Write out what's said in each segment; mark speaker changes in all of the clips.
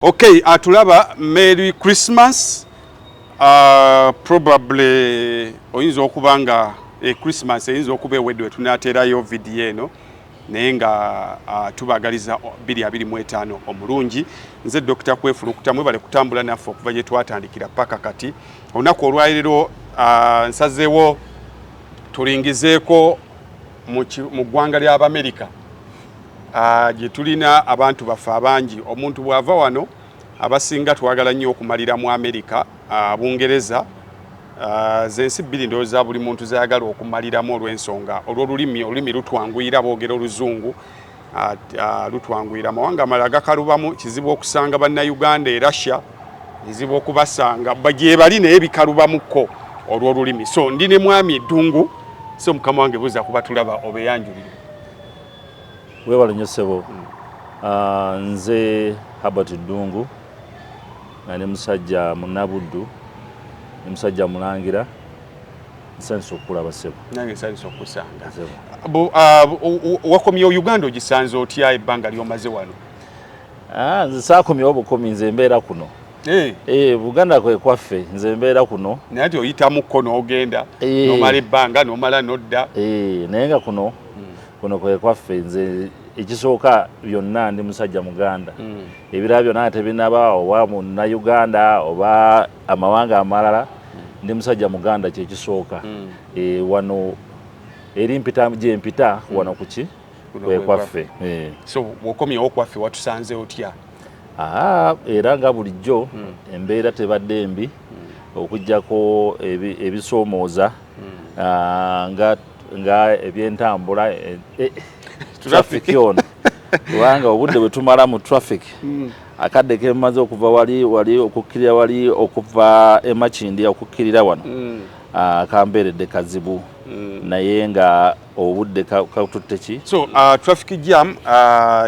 Speaker 1: Okay, atulaba, Merry Christmas. Probably oyinza okuba nga Christmas eyinza okuba ewedde wetunateerayo vidiyo eno, naye nga tubagaliza 2025 omulungi. Nze Dr. Kwefulukuta, mwebale kutambula naffe okuva gye twatandikira paka kati. Olunaku olwaleero nsazeewo tulingizeeko mu ggwanga ly'Abamerika gye tulina abantu baffe abangi. Omuntu bw'ava wano, abasinga twagala nnyo okumalira mu Amerika, Bungereza, zensi bbiri ndowooza buli muntu zayagala okumaliramu olw'ensonga olw'olulimi. Olulimi lutwanguyira, boogera Oluzungu, lutwanguyira. Amawanga amalala gakalubamu, kizibu okusanga Bannayuganda e Russia, kizibu okubasanga gye bali, naye bikalubamukko olw'olulimi. So ndi ne Mwami Eddungu. So mukama wange, buuza kuba tulaba, obeyanjulire.
Speaker 2: Weebale nnyo, ssebo. Nze Herbert Ddungu, nga ndi musajja Munnabuddu, ndi musajja Mulangira. Nsanyusa okukulaba, ssebo.
Speaker 1: Nange nsanyusa okusanga. Wakomyewo Uganda, ogisanze otya ebbanga lyomaze wano?
Speaker 2: Nze saakomyewo bukomi, nze mbeera kuno. Buganda kwe kwaffe, nze mbeera kuno.
Speaker 1: Naye ati oyitamukko n'ogenda n'omala ebbanga, n'omala n'odda.
Speaker 2: Naye nga kuno kwe kwaffe. Nze ekisooka byonna ndi musajja Muganda. Ebirala byonna tebinaba, oba Munnayuganda oba amawanga amalala, ndi musajja Muganda, kyekisooka. Wano eri mpita gye mpita wano kuki kwe kwaffe.
Speaker 1: So bw'okomyewo kwaffe, watusanze otya?
Speaker 2: Era nga bulijjo, embeera tebadde mbi okuggyako ebisoomooza nga ebyentambula, traffic ono, kubanga obudde bwe tumala mu traffic, akadde kemaze okuva wali wali okukkirira wali, okuva e Makindye okukkirira wano, kambeeredde kazibu, naye nga obudde katutte ki.
Speaker 1: So traffic jam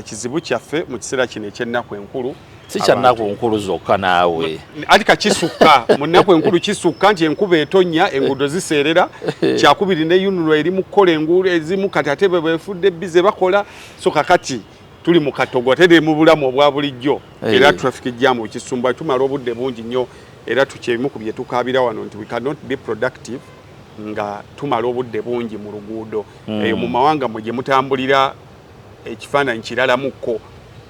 Speaker 1: kizibu kyaffe mu kiseera kino ekyennaku enkulu.
Speaker 2: Si kyannaku nkulu zokka naawe.
Speaker 1: Ati kakisukka mu nnaku enkulu, kisukka nti enkuba etonnya, enguudo ziseerera. Kyakubiri, ne UNRA eri mu kukola enguudo ezimu, kati ate bwe befudde bize bakola. So kakati tuli mu katogo, ate ne mu bulamu obwa bulijjo era traffic jam ekisumba, tumala obudde bungi nnyo. Era tukyebimu ku bye tukaabira wano nti we cannot be productive nga tumala obudde bungi mu luguudo. Eyo mu mawanga mwe gye mutambulira ekifaananyi kiralamukko.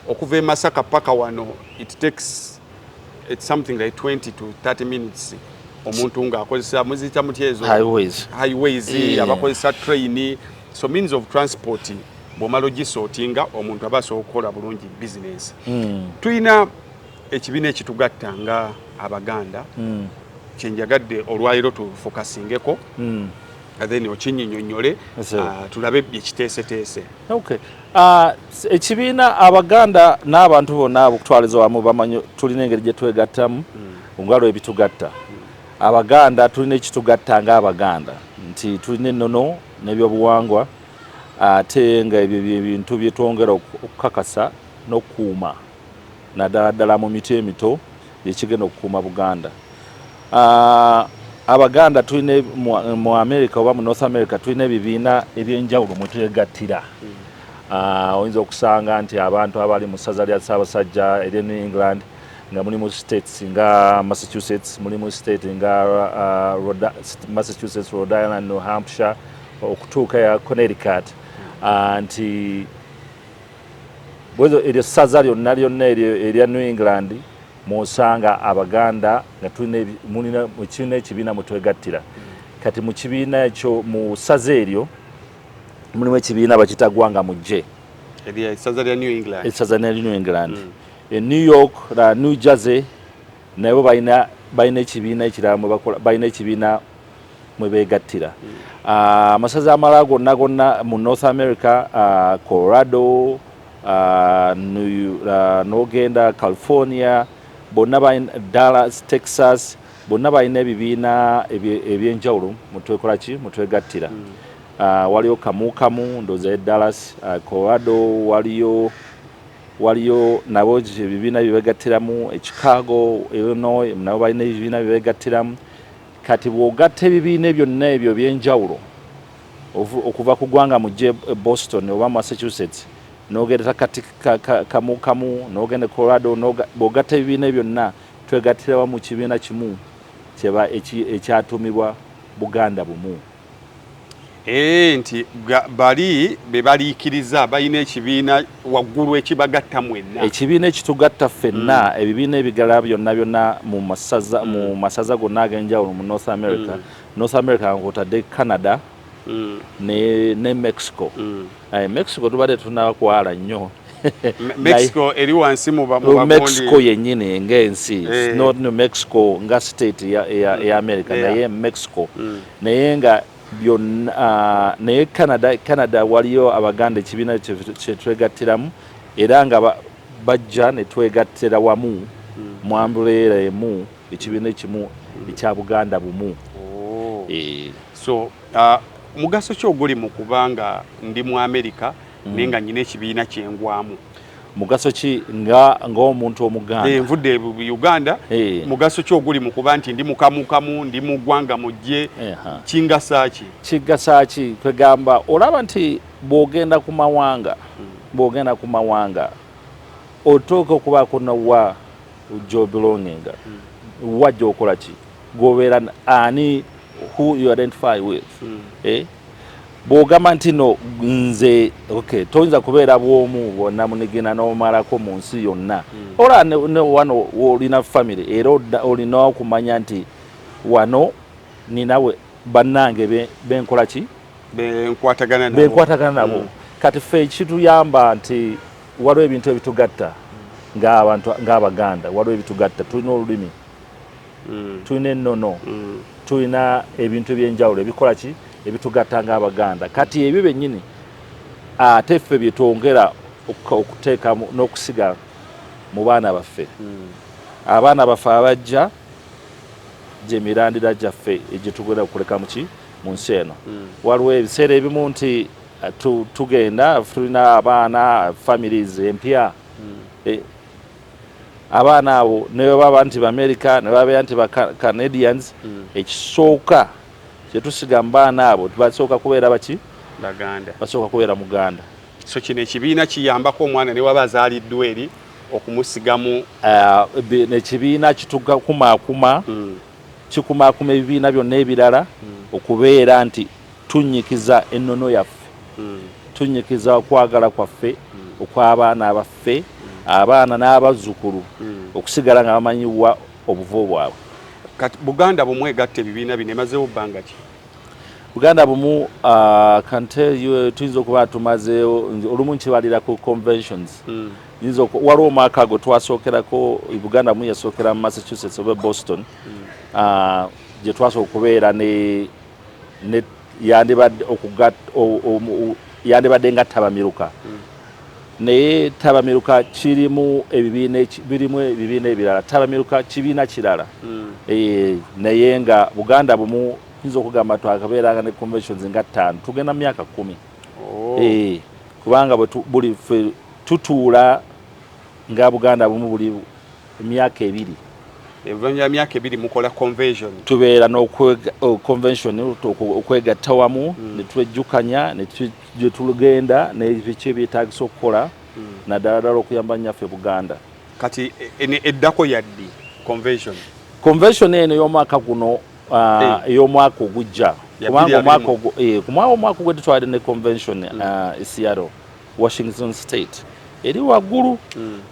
Speaker 1: Okuva e Masaka paka wano, it takes, it's something like 20 to 30 minutes omuntu ng'akozesa, muziyita mutya ezo?
Speaker 2: Highways.
Speaker 1: Highways. Abakozesa train. So means of transport bw'omala ogisootinga, omuntu aba asobola okukola bulungi business. Tulina ekibiina ekitugatta nga Abaganda, kyenjagadde olwaliro tufocusingeko, then okinyinyonnyole, tulabe byekiteeseteese.
Speaker 2: Okay. Ekibiina Abaganda n'abantu bonna okutwaliza wamu bamanyi tulina engeri gye twegattamu ngalo ebitugatta. Abaganda tulina ekitugatta ng'Abaganda nti tulina ennono n'ebyobuwangwa, ate nga ebyo bye bintu bye twongera okukakasa n'okukuuma, naddala ddala mu miti emito ekigenda okukuuma Buganda. Abaganda tulina mu America oba mu North America tulina ebibiina ebyenjawulo mwe twegattira. Oyinza okusanga nti abantu abali mu ssaza lya Ssaabasajja erye New England, nga mulimu states nga Massachusetts, mulimu state nga Massachusetts, Rhode Island, New Hampshire, okutuuka ya Connecticut, nti bwezo eryo ssaza lyonna lyonna eryo erya New England mwosanga Abaganda nga tulina mulina kirina ekibiina mwe twegattira. Kati mu kibiina ekyo, mu ssaza eryo mulimu ekibiina bakiyita Gwanga Mujje.
Speaker 1: Erya essaza lya New England.
Speaker 2: Essaza lya New England. E New York na New Jersey nabo balina ekibiina ekirala mwe bakola, balina ekibiina mwe beegattira. Amasaza amalala gonna gonna mu North America, Colorado, n'ogenda California, bonna balina, Dallas, Texas, bonna balina ebibiina ebyenjawulo mutwekola ki, mutwegattira. Waliyo Kamukamu, ndowooza e Dallas, Colorado, waliyo nabo ebibiina byebegattiramu. E Chicago, Illinois, nabo balina ebibiina byebegattiramu. Kati bw'ogatta ebibiina byonna ebyo ebyenjawulo okuva ku Gwanga Mujje e Boston oba Massachusetts. N'ogenda kati kamu kamu, n'ogenda Colorado, bw'ogatta ebibiina byonna, twegattira wamu kibiina kimu kyeba ekyatumibwa Buganda Bumu.
Speaker 1: Nti bali be baliikiriza balina ekibiina waggulu ekibagatta mwenna.
Speaker 2: Ekibiina ekitugatta ffenna, ebibiina ebigala byonna byonna mu masaza gonna ag'enjawulo mu North America. North America ng'otadde Canada ne Mexico. Mexico tubadde tunakwala nnyo.
Speaker 1: Mexico eri wansi mu
Speaker 2: Mexico yennyini ng'ensi, not New Mexico nga state ya America, naye Mexico. Naye nga byonna, naye Canada waliyo Abaganda, ekibiina kyetwegattiramu, era nga bajja ne twegattira wamu mu umbrella emu, ekibiina ekimu ekya Buganda Bumu.
Speaker 1: So mugaso ki oguli mu kubanga ndi mu America naye nga nyina ekibiina kyengwamu?
Speaker 2: Mugaso ki nga ng'omuntu Omuganda?
Speaker 1: Nvudde Uganda. Mugaso ki oguli mu kuba nti ndi mukamukamu, ndi mu ggwanga mujje? Kingasa ki?
Speaker 2: Kigasa ki? Kwegamba olaba nti bw'ogenda ku mawanga otuuka okubaako nowa gy'obelonginga, wa gy'okola ki, gobeera ani, who you identify with. Bw'ogamba nti no nze, okay, toyinza kubeera bwomu bwonna munigina n'omalako mu nsi yonna. Olaba ne wano olina family, era olina okumanya nti wano ninawe bannange benkola ki,
Speaker 1: benkwatagana nabo.
Speaker 2: Benkwatagana nabo. Kati ffe ekituyamba nti waliwo ebintu ebitugatta ng'abantu, ng'Abaganda, waliwo ebitugatta. Tulina olulimi, tulina ennono, tulina ebintu ebyenjawulo ebikola ki, ebitugatta ng'Abaganda. Kati ebyo byennyini ate ffe byetwongera okuteekamu n'okusiga mu baana baffe. Abaana baffe abajja, gyemirandira gyaffe egyetugenda okuleka muki mu nsi eno. Waliwo ebiseera ebimu nti tugenda tulina abaana, families empya. Abaana abo ne baba nti Bamerica, ne babeera nti ba Canadians, ekisooka kyetusiga mu baana abo, basooka kubeera baki?
Speaker 1: Baganda.
Speaker 2: Basooka kubeera Muganda.
Speaker 1: So kino ekibiina kiyambako omwana ne waba azaaliddwa eri okumusigamu.
Speaker 2: Ekibiina kitukumaakuma, kikumaakuma ebibiina byonna ebirala okubeera nti tunyikiza ennono yaffe, tunyikiza okwagala kwaffe okw'abaana baffe, abaana n'abazzukulu, okusigala nga bamanyiwa obuvo bwabwe.
Speaker 1: Kati Buganda Bumu egatta ebibiina bino emazeewo bbanga ki?
Speaker 2: Buganda Bumu, can tell you, tuyinza okuba tumazeewo, olumu nkibalira ku conventions. Yinza waliwo omwaka gwe twasookerako, Buganda Bumu yasookera mu Massachusetts oba Boston, gye twasooka okubeera ne yandibadde yandibadde nga tabamiruka, naye tabamiruka kirimu ebibiina birimu ebibiina ebirala, tabamiruka kibiina kirala. Naye nga Buganda Bumu yinza okugamba twakabeeranga ne conventions nga 5, tugenda mu myaka 10. Kubanga buli ffe tutuula nga Buganda Bumu buli emyaka 2.
Speaker 1: Oluvannyuma lwa myaka 2 mukola convention.
Speaker 2: Tubeera convention, okwegatta wamu ne twejjukanya ne gye tugenda nebiki ebyetaagisa okukola, naddala ddala okuyamba nnyaffe Buganda.
Speaker 1: Kati eddako yaddi convention?
Speaker 2: Convention eno ey'omwaka guno, ey'omwaka ogujja, kubanga omwaka omwaka ogwo twali ne convention e Seattle, Washington State, eri waggulu.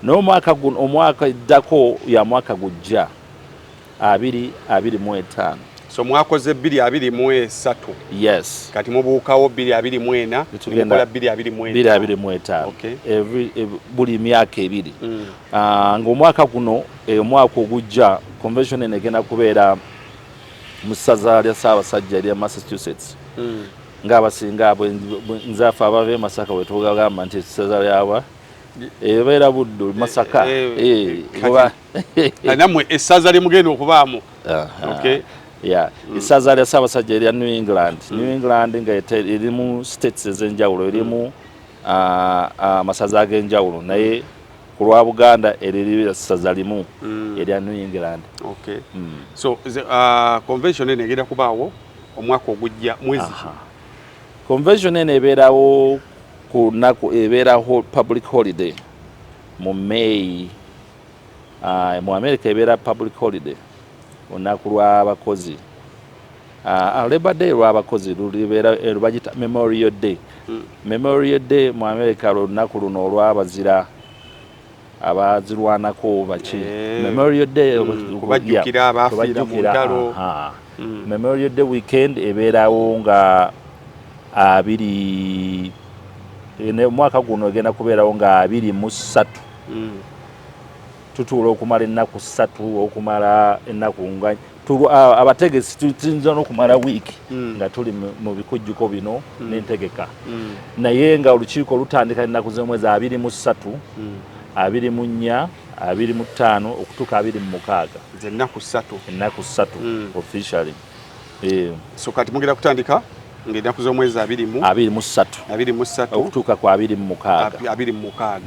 Speaker 2: N'omwaka guno, omwaka eddako ya mwaka gujja 2025.
Speaker 1: So mwakoze 2023?
Speaker 2: Yes.
Speaker 1: Kati mubuukawo 2024, mukola 2025.
Speaker 2: 2025. Buli myaka 2. Ng'omwaka guno, omwaka ogujja convention eno egenda kubeera mu ssaza lya Ssaabasajja erya Massachusetts. Ng'abasinga nzaafe abava e Masaka bwe tugamba nti essaza lyaba ebeera Buddu, Masaka.
Speaker 1: Nammwe essaza lyemugenda okubaamu?
Speaker 2: Yeah, essaza lya Ssaabasajja erya New England. New England nga erimu states ez'enjawulo, erimu amasaza ag'enjawulo, naye ku lwa Buganda eriri ssaza limu erya New England.
Speaker 1: So convention eno egenda kubaawo omwaka ogujja mwezi ki?
Speaker 2: Convention eno ebeerawo Ku lunaku ebeera public holiday mu May. Mu America ebeera public holiday, olunaku lw'abakozi. Labor Day lw'abakozi lulibeera, bagita Memorial Day. Memorial Day mu America lunaku luno olw'abazira abazirwanako baki. Memorial Day.
Speaker 1: Kubajjukira abaafiira mu ntalo.
Speaker 2: Memorial Day weekend ebeerawo nga abiri, omwaka guno egenda kubeerawo nga 23. Tutuula okumala ennaku 3, okumala ennaku nga abategesi tuyinza n'okumala wiiki nga tuli mu bikujjuko bino n'entegeka. Naye nga olukiiko lutandika ennaku z'omwezi 23, 24, 25 okutuuka 26.
Speaker 1: Ennaku 3.
Speaker 2: Ennaku 3 officially.
Speaker 1: So kati mugenda kutandika ng'ennaku z'omwezi abiri mu
Speaker 2: 23.
Speaker 1: 23.
Speaker 2: Okutuuka ku 26.
Speaker 1: 26.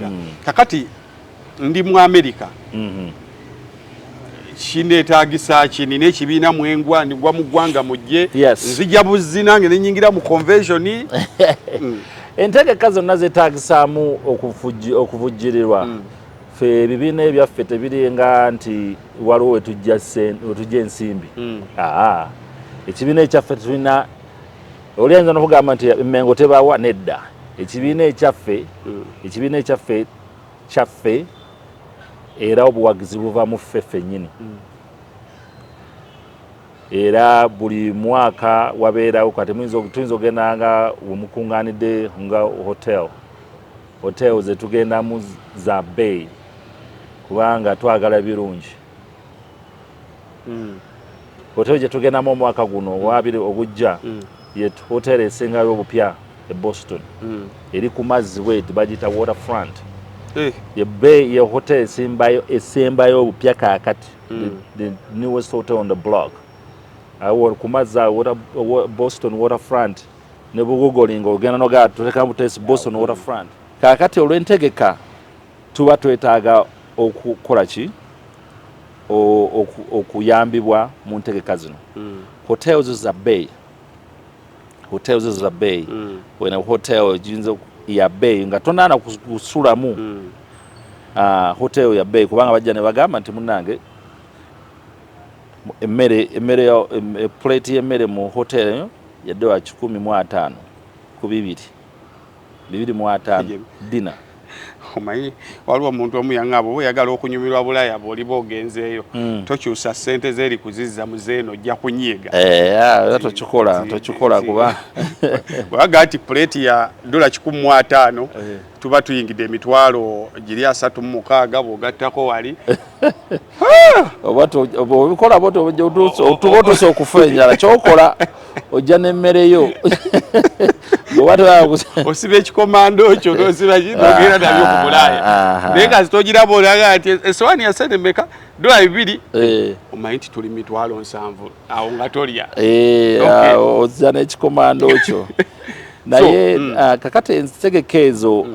Speaker 1: Kakati ndi mu Amerika. Kineetagisa ki? Nina ekibiina mwengwa, ndigwa mu ggwanga mujje?
Speaker 2: Yes.
Speaker 1: Nzija buzzi nange nenyingira mu convention?
Speaker 2: Entegeka zonna zeetagisaamu okuvujjirirwa. Ffe ebibiina ebyaffe tebiringa nti waliwo wetujja ensimbi. Aa, ekibiina ekyaffe tulina, oli ayinza nokugamba nti Emmengo tebawa. Nedda, ekibiina ekyaffe, ekibiina ekyaffe kyaffe, era obuwagizi buva mu ffe ffennyini. Era buli mwaka wabeerawo, kati tuyinza ogenda nga wemukuŋŋaanidde nga hotel, hotel zetugendamu za bbeeyi kubanga twagala birungi. Hotel gye tugendamu omwaka guno owabiri ogujja ye hotel esingayo obupya e Boston. Eri ku mazzi bweti, bagiyita Waterfront. Ye hotel esembayo obupya kaakati, the newest hotel on the block, awo ku mazzi awo, Boston Waterfront. Ne bugooglinga ogenda nogaa tuteka butesi Boston Waterfront. Kaakati olw'entegeka tuba twetaaga okukola ki? Okuyambibwa mu ntegeka zino. Hotels za bbeeyi, hotels za bbeeyi. Wena hotel giyinza ya bbeeyi nga tonaana kusulamu. Hotel ya bbeeyi kubanga bajja ne bagamba nti munnange, emmere plate y'emmere mu hotel eyo yadde wa 150 ku bibiri, 250 dinner.
Speaker 1: Omanyi waliwo omuntu omu yaŋŋamba, oba oyagala okunyumirwa Bulaya, bw'oliba ogenzeeyo, tokyusa ssente zeeri kuzizza mu zeeno, ojja kunyiiga.
Speaker 2: Eh, tokikola, tokikola kuba
Speaker 1: bwaga nti plate ya dola 150, tuba tuyingidde emitwalo giri 36 bw'ogattako wali.
Speaker 2: Oba obikola tuba otuuse okufa enjala, kyokola ojja n'emmere yo. Bw'oba
Speaker 1: osiba ekikomando kyo nosiba nogenda nabyo ku Bulaaya, naye nga zitogiraba olaga nti esowaani ya sente mmeka? Dola 2. Omanyi nti tuli 700,000 awo nga tolya.
Speaker 2: Ozza n'ekikomando kyo. Naye kakati entegeka ezo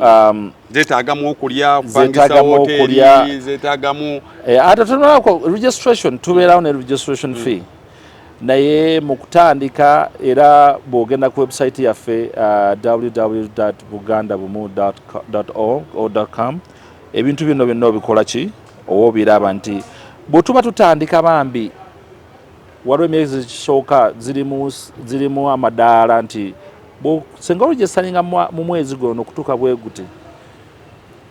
Speaker 1: zeetaagamu okulya, kupangisa
Speaker 2: Zeetaagamu okulya.
Speaker 1: woteeri, zeetaagamu
Speaker 2: Ate tunalako registration, tubeerawo ne registration fee. Naye mu kutandika era bw'ogenda ku website yaffe, www.bugandabumu.org.com, ebintu bino byonna obikola ki, oba obiraba nti bwe tuba tutandika, bambi waliwo emyezi ekisooka zirimu amadaala nti senga oregisteringa mu mwezi guno okutuuka bwe guti,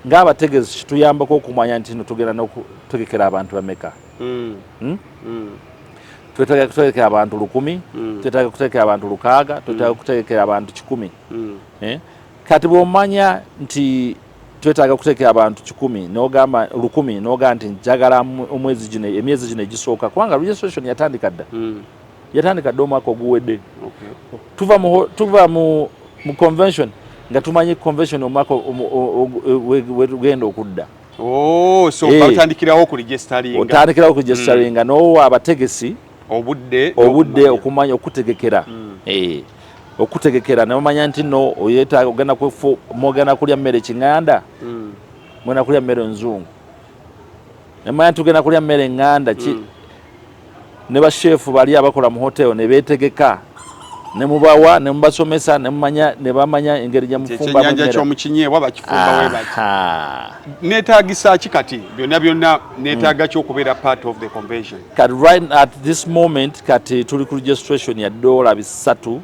Speaker 2: ng'abategezi kituyambako okumanya nti no tugenda n'okutegekera abantu bameka. Hmm? Twetaaga kutegekera abantu 1000, twetaaga kutegekera abantu 600, twetaaga kutegekera abantu 100. Eh? Kati bw'omanya nti twetaaga kutegekera abantu 100, n'ogamba 1000, n'ogamba nti njagala omwezi gino, emyezi gino egisooka, kubanga registration yatandika dda. Yatandika dda omwaka oguwedde. Tuva mu convention nga tumanyi convention omwaka wegenda okudda.
Speaker 1: Oh, so batandikirawo ku registeringa.
Speaker 2: Otandikirawo ku registeringa n'owa abategesi
Speaker 1: obudde.
Speaker 2: Obudde okumanya okutegekera. Okutegekera ne bamanya nti no oyetaaga ogenda mugenda kulya mmere kiŋŋanda, mugenda kulya mmere nzungu, ne manya nti tugenda kulya mmere ŋŋanda ki. Ne basheefu bali abakola mu hotel ne beetegeka Ne mubawa, ne mubasomesa, ne mumanya, ne bamanya engeri gye mufumbamu
Speaker 1: Ekyennyanja
Speaker 2: emmere.
Speaker 1: ky'omukinyeebwa bakifumba we bati.
Speaker 2: Aha.
Speaker 1: Neetaagisa ki kati byonna byonna? Neetaaga ki okubeera part of the convention?
Speaker 2: Kati right at this moment, kati tuli ku registration ya $320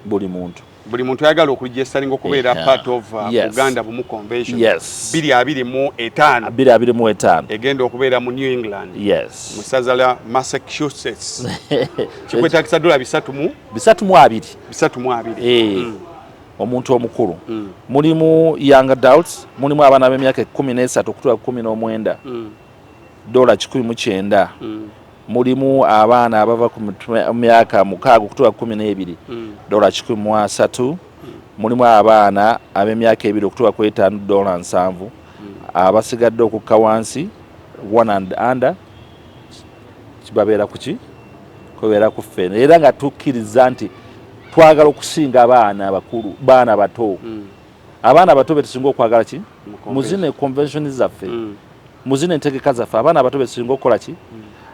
Speaker 2: buli muntu.
Speaker 1: Buli muntu ayagala okuregisteringa okubeera part of Buganda Bumu Convention 2025.
Speaker 2: 2025.
Speaker 1: Egenda okubeera mu New England, mu ssaza la Massachusetts, kikwetagisa dola bisatu mu
Speaker 2: 320.
Speaker 1: 320.
Speaker 2: Eh, omuntu omukulu. Mulimu young adults, mulimu abaana b'emyaka 13 okutuuka 19, $190. Mulimu abaana abava ku myaka 6 okutuuka 12, $130. Mulimu abaana ab'emyaka 2 okutuuka ku 5, $70. Abasigadde okukka wansi, one and under, babeera kuki? Kubeera ku ffe. Era nga tukkiriza nti twagala okusinga abaana bakulu, baana bato. Abaana bato betusinga okwagala ki
Speaker 1: Mu
Speaker 2: mu zino convention zaffe, mu zino entegeka zaffe. Abaana abato betusinga okukola ki?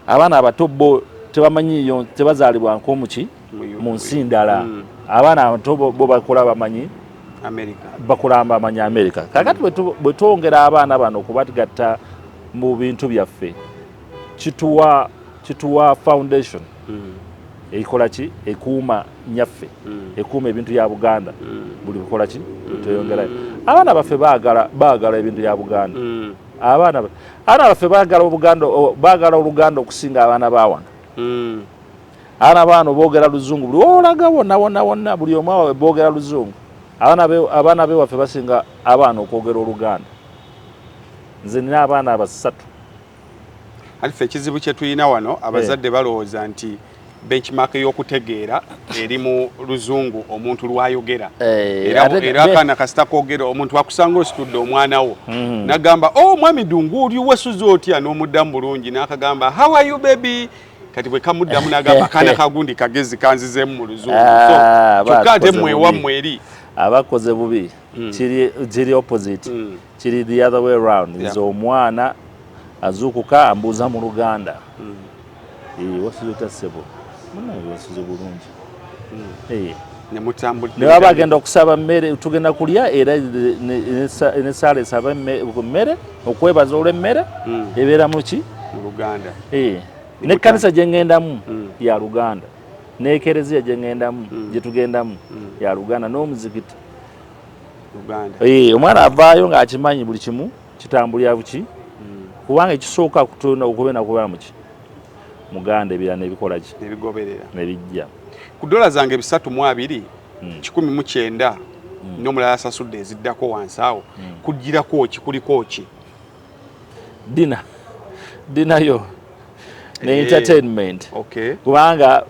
Speaker 2: Abaana abato bo tebamanyiyo, tebazaalibwa nk'omuki mu nsi ndala. Abaana abato bo bakola bamanyi
Speaker 1: America.
Speaker 2: Bakola bamanyi America. Kakati bwe twongera abaana bano okubagatta mu bintu byaffe, kituwa foundation ekola ki? Ekuuma nyaffe, ekuuma ebintu bya Buganda. Buli bukola ki tweyongerayo, abaana baffe baagala ebintu bya Buganda. Abaana baffe baagala Obuganda, baagala Oluganda okusinga abaana ba wano. Abaana baano boogera Luzungu buli olaga wonna wonna wonna, buli omu awawe boogera Luzungu. Abaana bewaffe basinga abaana okwogera Oluganda. Nze nina abaana basatu.
Speaker 1: Ati ffe ekizibu kye tulina wano, abazadde balowooza nti benchmark y'okutegeera eri mu Luzungu omuntu lwayogera. Era era akaana kasita kwogera, omuntu akusanga ositudde omwana wo, nagamba, "Oh, mwami Dungu, oli wesuze otya?" N'omuddamu bulungi, n'akagamba, "How are you, baby?" Kati bwe kamuddamu n'agamba, "Akaana kagundi kagezi, kanzizeemu mu Luzungu." So
Speaker 2: Ah,
Speaker 1: kyokka ate
Speaker 2: bakoze
Speaker 1: mmwe
Speaker 2: bubi.
Speaker 1: ewammwe eri
Speaker 2: Abakoze bubi. Kiri opposite, kiri the other way round. Nze omwana azuukuka ambuuza mu Luganda. Eh, "Wasuze otya, ssebo?" "Munnange, wasuze bulungi." Eh.
Speaker 1: Ne mutambulira.
Speaker 2: Ne baba bagenda okusaba mmere, tugenda kulya, era nesaala esaba ku mmere, okwebaza olw'emmere, ebeera muki?
Speaker 1: Mu Luganda.
Speaker 2: Eh. N'ekkanisa gye ŋŋendamu ya Luganda, n'ekereziya gye ŋŋendamu, gye tugendamu, ya Luganda, n'omuzikiti.
Speaker 1: Luganda.
Speaker 2: Eh, omwana avaayo ng'akimanyi buli kimu kitambulira buki, kubanga ekisooka kutunda okubeera kubeera muki? Muganda. Ebirala nebikola ki?
Speaker 1: Nebigoberera.
Speaker 2: Nebijja.
Speaker 1: Ku dola zange 320, 190, n'omulala asasudde eziddako wansi awo, kugirako ki? Kuliko ki?
Speaker 2: Dinner yo ne entertainment. Kubanga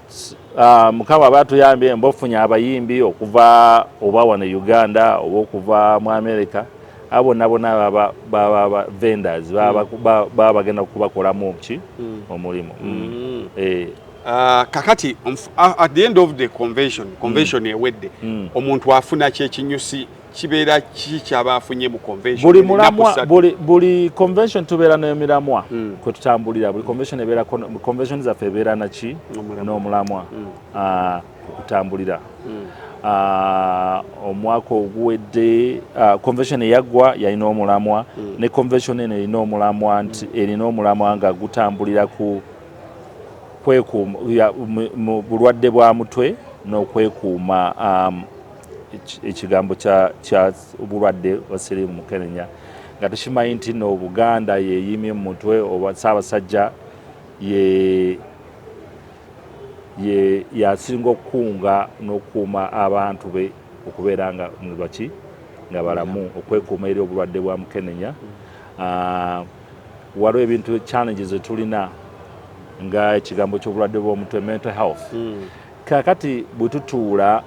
Speaker 2: Mukama aba atuyambye mba ofunye abayimbi okuva oba wano e Uganda oba okuva mu America, abo bonna bonna baba vendors, baba bagenda kubakolamu ki? Omulimu. Eh.
Speaker 1: Kakati at the end of the convention ewedde, omuntu afuna ki? Ekinyusi kibeera ki kyaba afunye mu convention?
Speaker 2: Buli
Speaker 1: Ennaku
Speaker 2: mulamwa.
Speaker 1: 3.
Speaker 2: Buli convention tubeera n'emiramwa kwe tutambulira. Buli convention ebeera, convention zaffe ebeera naki?
Speaker 1: N'omulamwa.
Speaker 2: N'omulamwa okutambulira. Omwaka oguwedde, convention eyaggwa yalina omulamwa, ne convention eno erina omulamwa, nti erina omulamwa nga gutambulira ku kwekuuma mu bulwadde bwa mutwe n'okwekuuma, ekigambo kya obulwadde bwa siriimu mukenenya, nga tukimanyi nti no Buganda yeyimye mu mutwe, oba Ssaabasajja ye yasinga okukunga n'okukuuma abantu be okubeera nga baki? Nga balamu, okwekuuma eri obulwadde bwa mukenenya. Waliwo ebintu, challenges zetulina nga ekigambo ky'obulwadde bw'omutwe, mental health. Kakati bwe tutuula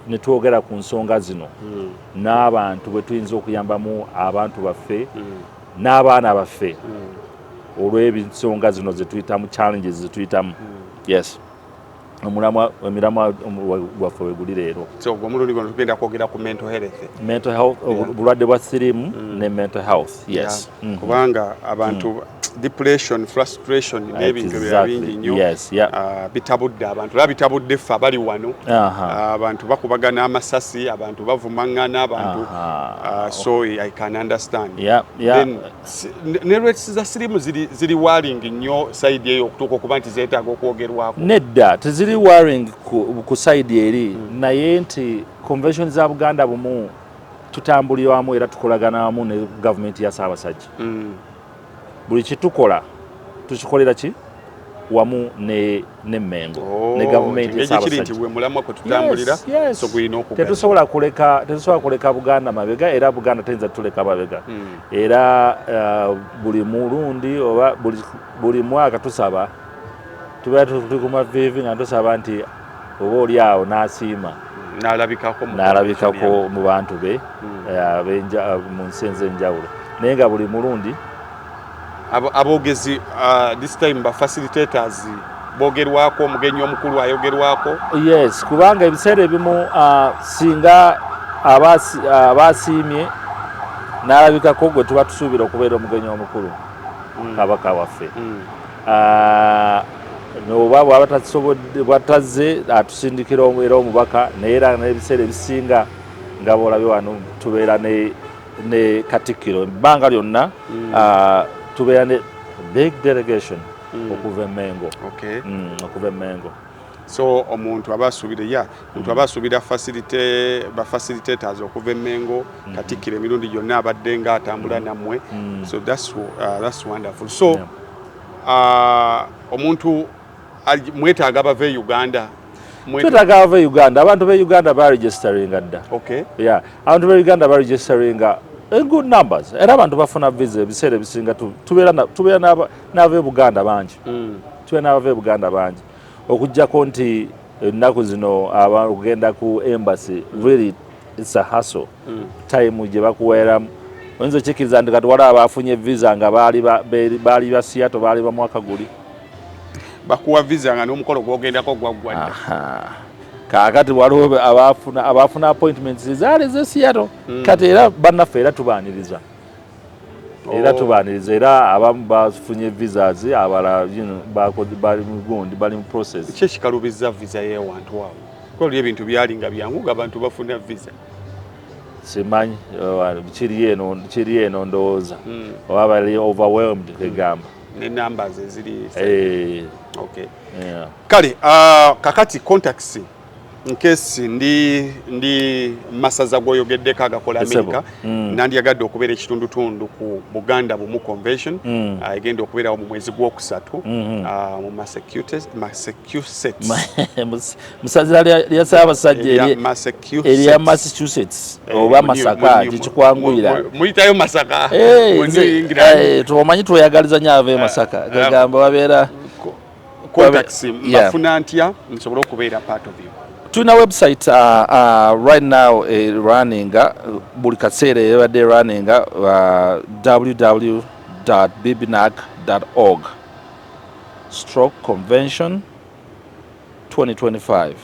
Speaker 2: ne twogera ku nsonga zino n'abantu, bwe tuyinza okuyambamu abantu baffe n'abaana baffe olw'ebisonga zino zetuyitamu, challenges zetuyitamu. Yes, omulamwa, emiramwa gwaffe weguli leero.
Speaker 1: So ogwo omulundi guno tugenda kwogera ku mental health.
Speaker 2: Mental health, obulwadde bwa siriimu ne mental health, yes.
Speaker 1: Kubanga abantu Depression, frustration n'ebintu ebirala bingi nnyo.
Speaker 2: Yes, yeah.
Speaker 1: Bitabudde abantu, era bitabudde ffe abali wano. Abantu bakubagana amasasi, abantu bavumaŋŋana, abantu so I can understand. Then ne rates za sirimu ziri worrying nnyo side eyo okutuuka okuba nti zeetaaga okwogerwako.
Speaker 2: Nedda, teziri worrying ku side eri, naye nti convention za Buganda Bumu tutambulira wamu era tukolagana wamu ne gavumenti ya Ssaabasajja. Buli kitukola tukikolera ki wamu ne Mengo, ne gavumenti ya
Speaker 1: kiri nti bwe mulamwa kwe tutambulira.
Speaker 2: Yes.
Speaker 1: So gulina okugaziwa.
Speaker 2: Tetusobola kuleka Buganda mabega, era Buganda teyinza tuleka mabega. Era buli mulundi oba buli mwaka tusaba, tubeera tuli ku maviivi nga tusaba nti oba oli awo n'asiima
Speaker 1: n'alabikako mu
Speaker 2: n'alabikako mu bantu be mu nsi ez'enjawulo, naye nga buli mulundi.
Speaker 1: Aboogezi this time, ba facilitators boogerwako, omugenyi omukulu ayogerwako?
Speaker 2: Yes, kubanga ebiseera ebimu singa abasiimye n'alabikako gwe tuba tusuubira okubeera omugenyi omukulu, Kabaka waffe, oba bwaba tasobodde, bwatazze, atusindikira era omubaka. Naye era n'ebiseera ebisinga nga bwolabye wano tubeera ne Katikkiro ebbanga lyonna, tubeera ne big delegation okuva e Mengo. Okuva e Mengo.
Speaker 1: So omuntu aba asuubira, ya omuntu aba asuubira ba facilitators okuva e Mengo, Katikkiro emirundi gyonna abadde nga atambula nammwe. So that's wonderful. So omuntu mwetaaga bava e Uganda?
Speaker 2: Twetaaga abava e Uganda. Abantu b'e Uganda baregisteringa dda. Yeah, abantu b'e Uganda baregisteringa in good numbers, era abantu bafuna visa ebiseera ebisinga. Tubeera n'ava e Buganda bangi. Tubeera n'abava e Buganda bangi, okuggyako nti ennaku zino okugenda ku embassy, really it's a hustle. Time gye bakuweeramu, oyinza okikkiriza nti kati waliwo abafunye visa nga baali ba Seattle, baali ba mwaka guli.
Speaker 1: Bakuwa visa nga n'omukolo gwogendako gwaggwa dda.
Speaker 2: Aha. Kaakati waliwo abafuna appointments ezaali ze Seattle. Kati era bannaffe era tubaaniriza, era tubaaniriza, era abamu bafunye visas, abalala bali mu gundi, bali mu process.
Speaker 1: Ki ekikalubiza visa y'ewantu awo? Kuba luli ebintu byali nga byangu nga abantu bafuna visa.
Speaker 2: Simanyi, kiri eno ndowooza oba bali overwhelmed kegamba.
Speaker 1: Ne numbers eziri. Okay.
Speaker 2: Yeah.
Speaker 1: Kale kakati contacts in case ndi masaza gwoyogeddeko agakola
Speaker 2: Esebo.
Speaker 1: America, nandyagadde okubeera ekitundutundu ku Buganda Bumu Convention egenda okubeerawo mu mwezi gwokusatu mu Massachusetts.
Speaker 2: Musaza lya Ssaabasajja
Speaker 1: Erya
Speaker 2: erya
Speaker 1: Massachusetts.
Speaker 2: Massachusetts oba Masaka, kikikwanguyira.
Speaker 1: Muyitayo Masaka mu New England.
Speaker 2: Omanyi tweyagaliza nnyo ava e Masaka, kegamba babeera
Speaker 1: Contacts, mbafuna ntya nsobole okubeera part of you?
Speaker 2: Tulina website right now running, buli kaseera ebadde running, www.bbnac.org/convention 2025,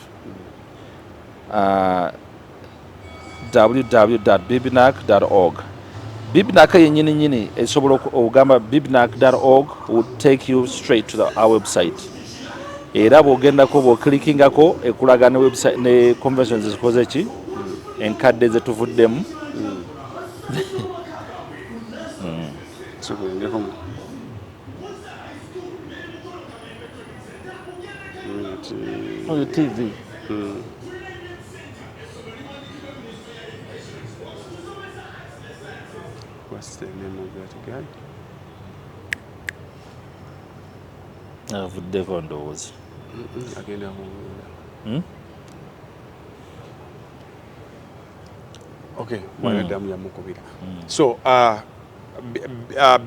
Speaker 2: www.bbnac.org. Bbnac yenyini nyini esobola okugamba bbnac.org will take you straight to our website, era bw'ogendako, bw'oclickingako, ekulaga ne website ne conventions zikoze ki enkadde zetuvuddemu.
Speaker 1: Tugendeko
Speaker 2: Oyo TV.
Speaker 1: What's the name of that guy?
Speaker 2: Avuddeko ndowooza.
Speaker 1: Agenda kuwulira. Okay, mwanadamu yamukubira. So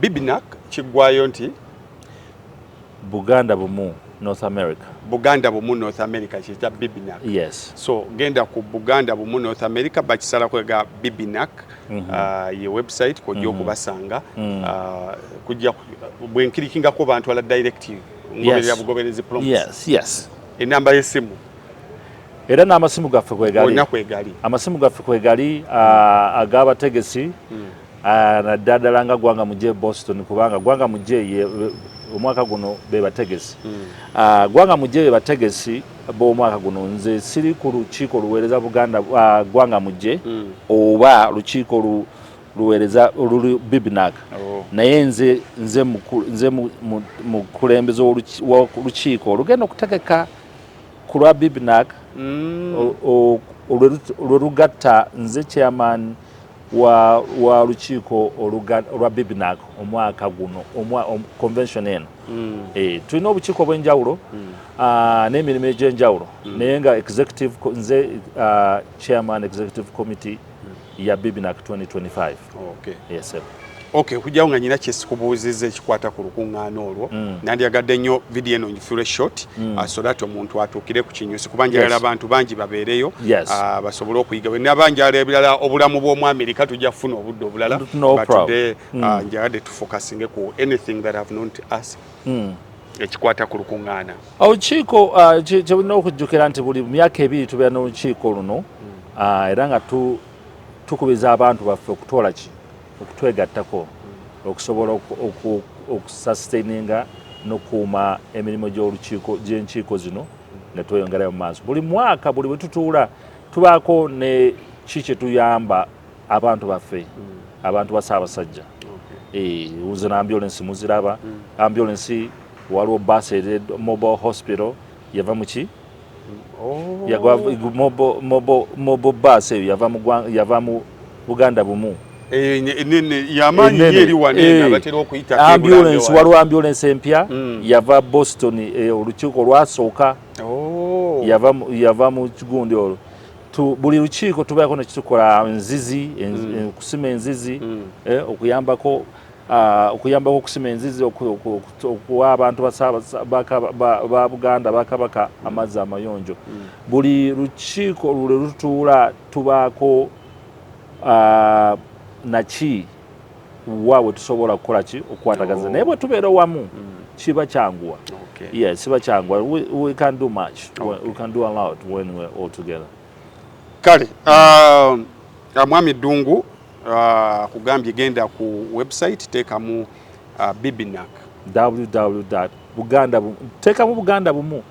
Speaker 1: Bbnac kiggwayo nti
Speaker 2: Buganda Bumu North America.
Speaker 1: Buganda Bumu North America kiyita Bbnac.
Speaker 2: Yes.
Speaker 1: So genda ku Buganda Bumu North America, bakisalako ga Bbnac, ye website kojja okubasanga. Kujja bwenclickingako bantwala direct, ngoberera bugoberezi prompts.
Speaker 2: Yes.
Speaker 1: Enamba y'essimu?
Speaker 2: Era n'amasimu gaffe kwegali.
Speaker 1: Olina kwegali.
Speaker 2: Amasimu gaffe kwegali, ag'abategesi. Naddala ddala nga Gwanga Mujje Boston, kubanga Gwanga Mujje omwaka guno be bategesi. Gwanga Mujje be bategesi b'omwaka guno. Nze siri ku lukiiko luweereza Buganda, Gwanga Mujje oba lukiiko luweereza oluli Bibnak. Naye nze mukulembeze w'olukiiko olugenda okutegeka ku lwa Bibnak olwe lugatta. Nze chairman wa lukiiko olwa Bibnak omwaka guno, convention eno. Tulina obukiiko obw'enjawulo n'emirimu egy'enjawulo, naye nga executive nze chairman executive committee ya Bibnak 2025. Yes, sir.
Speaker 1: Okay, okujjawo nga nyina kyesikubuuzizza ekikwata ku lukuŋŋaana olwo, nandyagadde nnyo vidiyo eno ngifuule short, so that omuntu atuukire ku kinyusi, kuba njagala abantu bangi babeereyo, basobole okuyiga. Bwe naba njagala ebirala, obulamu bw'omu Amerika, tujja kufuna obudde obulala.
Speaker 2: No
Speaker 1: But
Speaker 2: problem.
Speaker 1: today, njagadde tufocusinge ku anything that have not asked ekikwata ku lukuŋŋaana.
Speaker 2: Olukiiko, kyebulina okujjukira nti buli myaka 2 tubeera n'olukiiko luno, era nga tukubiriza abantu baffe okutoola ki okutwegattako okusobola okusustaininga n'okukuuma emirimu gy'olukiiko, gy'enkiiko zino nga tweyongerayo mu maaso. Buli mwaka, buli bwe tutuula, tubaako ne ki kye tuyamba abantu baffe, abantu ba Ssaabasajja. Zino ambulance muziraba, ambulance, waliwo bus eri mobile hospital yava muki. Yagwa mobile bus eyo yava mu Buganda Bumu.
Speaker 1: Enene yamaanyi nnyo eri wano eno abatera okuyitako
Speaker 2: ambulance.
Speaker 1: Ebulange wano.
Speaker 2: Waliwo ambulance empya yava Boston, olukiiko lwasooka. Yava mu kigundi olwo. Buli lukiiko tubeerako nekitukola enzizi, okusima enzizi, okuyambako okusima enzizi, okuwa abantu ba Buganda, bakabaka amazzi amayonjo. Buli lukiiko lwe lutuula tubaako naki wa we tusobola kukola ki okukwatagaza. Naye bwe tubeera wamu kiba kyanguwa. Yes, kiba kyanguwa. We can do much. We can do a lot when we're all together.
Speaker 1: Kale, mwami Ddungu, kugambye genda ku website, teekamu Bibinac.
Speaker 2: Www Buganda, teekamu Buganda Bumu.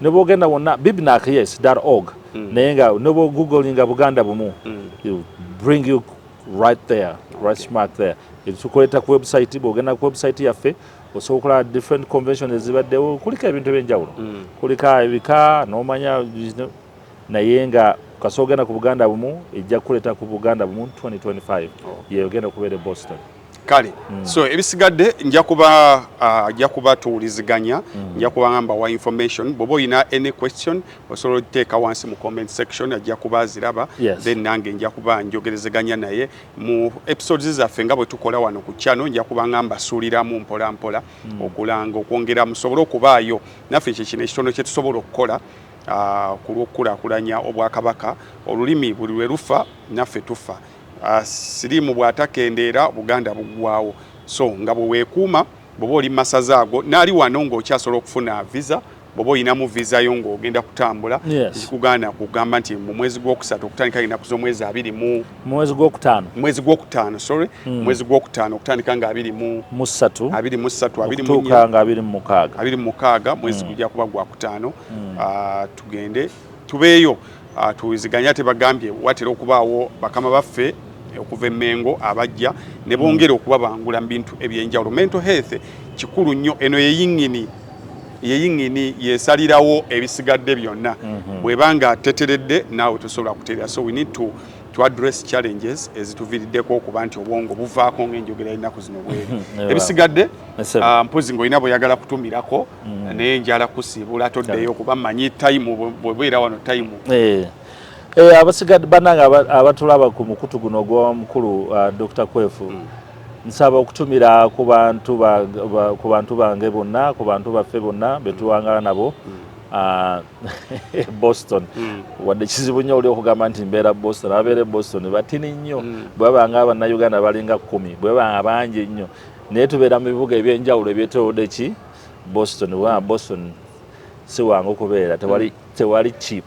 Speaker 2: Ne bwogenda wonna bibinac, yes, .org. Naye nga ne bwogooglinga Buganda Bumu, it will bring you right there, right smack there. Tukuleeta ku website. Bwogenda ku website yaffe osobola okulaba different convention ezibaddewo, kuliko ebintu ebyenjawulo, kuliko ebika n'omanya. Naye nga kasooka ogenda ku Buganda Bumu, ejja kukuleeta ku Buganda Bumu 2025 yegenda okubeera e Boston.
Speaker 1: Kale, so ebisigadde nja kuba tuwuliziganya, nja kuba mbawa information. Bw'oba olina any question, osobola oteeka wansi mu comment section, ajja kuba aziraba. Then nange nja kuba njogerezeganya naye mu episodes zaffe nga bwe tukola wano ku channel. Nja kuba nga mbasuuliramu mpola mpola okulanga okwongera musobole okubaayo naffe. Ekyo kino ekitono kye tusobola okukola ku lw'okukulaakulanya obwakabaka. Olulimi buli lwe lufa naffe tufa. Siriimu bw'atakendeera, Buganda buggwawo. So nga bwe weekuuma, bw'oba oli mu masaza ago n'ali wano ng'okyasobola okufuna visa, bw'oba olinamu visa yo ng'ogenda kutambula, kikugaana kugamba nti mu mwezi gw'okusatu okutandika ennaku z'omwezi abiri mu
Speaker 2: Mwezi gwokutaano.
Speaker 1: Mwezi gwokutaano, sorry, mwezi gwokutaano okutandika nga abiri mu
Speaker 2: mu ssatu.
Speaker 1: 23, 24.
Speaker 2: Okutuuka nga 26.
Speaker 1: 26, mwezi gujja kuba gwakutaano. Tugende tubeeyo, tuwuliziganye. Ate bagambye watera okubaawo bakama baffe okuva emmengo abajja ne bongera okubabangula mu bintu ebyenjawulo. Mental health kikulu nnyo. Eno yeyiŋŋini yesalirawo ebisigadde byonna. Bw'eba teteredde, naawe tosobola kuterera. So we need to address challenges ezituviiriddeko okuba nti obwongo buvaako ng'enjogera y'ennaku zino bweri. Ebisigadde, mpozi ng'olina bweyagala kutumirako, naye njala kusiibula toddeyo kuba mmanyi time bwebeera wano time.
Speaker 2: Abasigadde bannange abatulaba ku mukutu guno ogw'omukulu Dr. Kwefu, nsaba okutumira ku bantu ku bantu bange bonna, ku bantu baffe bonna betuwangala nabo Boston. Wadde kizibu nnyo oli okugamba nti mbeera Boston, ababeera e Boston batini nnyo. Bwe baba nga Abannayuganda balinga 10, bwe baba nga bangi ennyo, naye tubeera mu bibuga ebyenjawulo ebyetoolodde ki Boston. Bwaba Boston Si wangu okubeera, tewali cheap.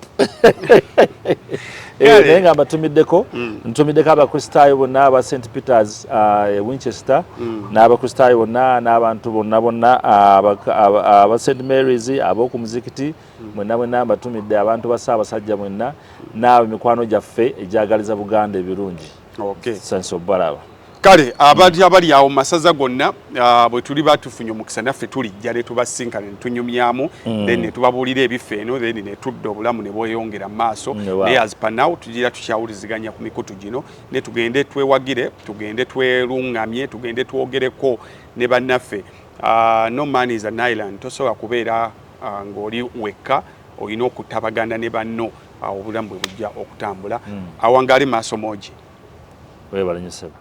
Speaker 2: Naye nga mbatumiddeko, ntumiddeko Abakristaayo bonna aba St Peters e Winchester, n'Abakristaayo bonna n'abantu bonna bonna aba St Marys, ab'oku muzikiti mwenna mwenna mbatumidde, abantu ba Ssaabasajja mwenna, n'abo emikwano gyaffe egyagaliza Buganda ebirungi. Sense obalaba.
Speaker 1: Kale abali abali awo mu masaza gonna, bwe tuli batufunye omukisa naffe tulijja ne tubasinkana ne tunyumyamu, then ne tubabuulira ebifo eno, then ne tudda obulamu ne bweyongera mu maaso. Naye as per now tugira tukyawuliziganya ku mikutu gino, ne tugende twewagire, tugende tweruŋŋamye, tugende twogereko ne bannaffe. No man is an island. Tosobola kubeera ng'oli wekka, olina okutabagana ne banno, obulamu bwe bujja okutambula. Awangaali maaso moogi.
Speaker 2: Webale nnyo, ssebo.